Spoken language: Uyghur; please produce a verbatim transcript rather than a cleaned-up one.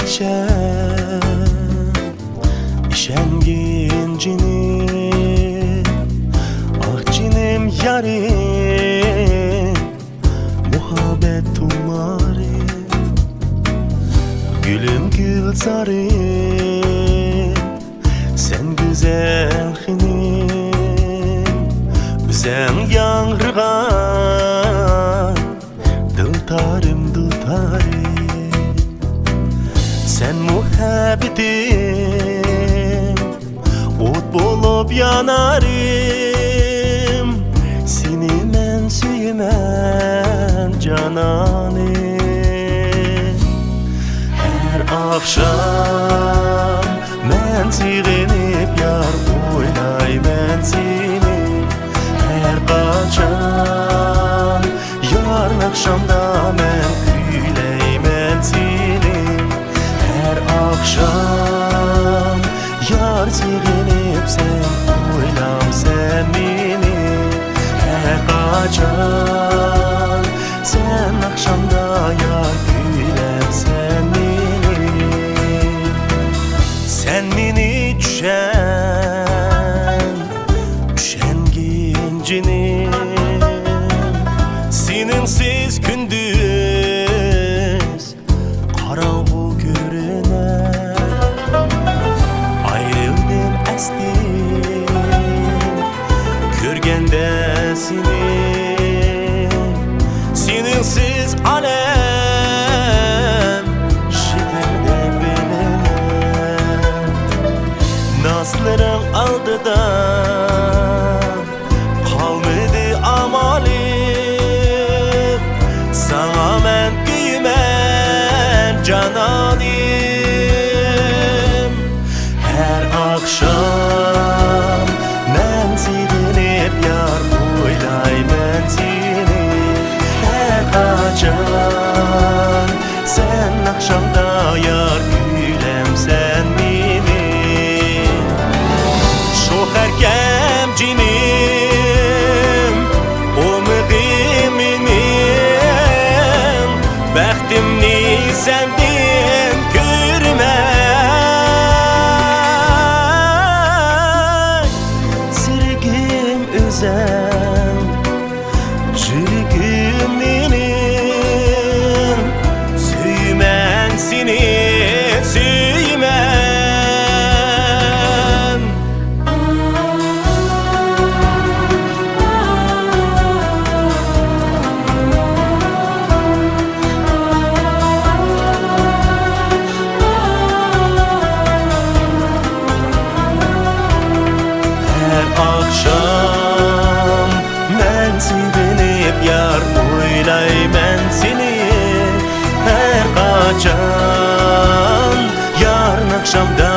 ئىشەن، ئىشەنگىن جېنىم، ئاھ جېنىم يارىم، مۇھەببەت تۇمارى، گۈلۈم گۈلزارى، سەن گۈزەل خېنىم، ئۆزۈڭ ياڭرىغان دۇلتارىم، دۇلتارىم. سەن مۇھەببىتىم، ئوت بولۇپ يانارىم، سېنى مەن سۆيىمەن جانانىم. ھەر ئاخشام مەن سېغىنىپ يار ئويلايمەن سېنى، ھەر قاچان يار ناخشامدا مەن كۈيلەيمەن سېنى، ھەر ئاخشام يار سېغىنىپ سەن ئويلامسەن مېنى، ھەر قاچان سەن ناخشامدا يار كۈيلەمسەن مېنى. سەن مېنى چۈشەن، چۈشەنگىن جېنىم، سېنىڭسىز كۈندۈز قاراڭغۇ كۆرۈنەر. ئايرىلدىم ئەستىن كۆرگەندە سېنى، سېنىڭسىز ئالەم شەھەردەك بىلىنەر. نازلىرىڭ ئالدىدا قالمىدى ئامالىم، ساڭا مەن كۆيىمەن جانانىم. ھەر ئاخشام مەن سېغىنىپ يار ئويلايمەن سېنى، ھەر قاچان سەن ناخشامدا يار كۈيلەمسەن مېنى. شۇ ھەركەم جېنىم، ئومىغىم مېنىڭ، بەختىمنى سەندىن كۆرىمەن. سۈرىكىم ئۆزۈڭ، يۈرىكىم مېنىڭ، سۆيىمەن سېنى، سۆيىمەن. ھەر ئاخشام مەن سېغىنىپ يار ئويلايمەن سېنى، ھەر قاچان يار ناخشامدا